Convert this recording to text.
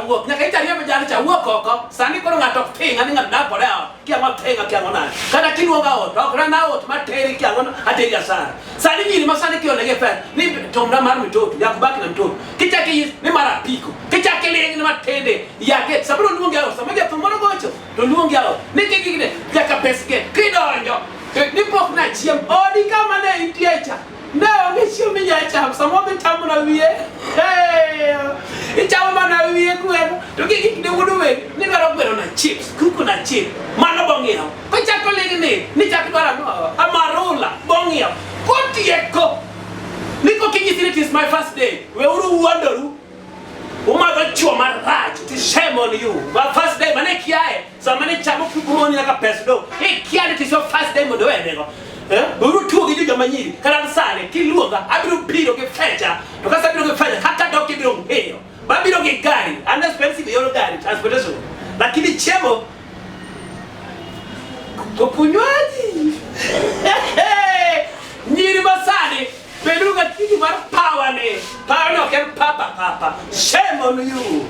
tawuok. Nyaka ita riembo jal cha wuok oko. Sani koro ng'ato ok thinga ni ng'ato dak kode e ot. Kia ng'o thinga kia ng'o nade. Kata kiluonga ot, ok na ot materi kia ng'o ateri asara. Sani nyiri ma sani kionegi pesa ni tomna mar mtoto, yakubaki na mtoto. Kichaki yis ni mar apiko. Kichaki ling ni matende yake. Samoro luongi ot, sama jathum moro gocho to luongi ot. Ni kigine nyaka pes ge. Kidonjo to ni pok na chiem. Odi kama ne intie cha. Ne onge chiemo minyalo chamo, samoro dhi chamo na wiye. Hey! Ichamo mana wiye gweno. To gi gik ne wuod wegi, ni dwaro gweno na chips, kuku na chip. Mano bong'iewo. Kochako ling ni, ni chak dwaro ang'o? Amarula, bong'iewo. Kotieko. Ni kokinyisi ni it is my first day, weuru wuondoru. Umadho chuo marach, it is shame on you. My first day, mane kiaye, sama ne chamo kuku moni nyaka pes do. Ikia ni it is your first day mondo wenego. Eh? Buru tuo gi joma nyiri, kata an sani kiluonga abiro biro gi fecha. To kasa biro gi fecha, kata dok ibiro ng'iyo. Babiro gi gari, an expensive yor gari, transportation. Lakini chiemo Kunywaji. Nyiri masani beduru ga tiji mar power ne. Power no ok en papa papa. Shame on you.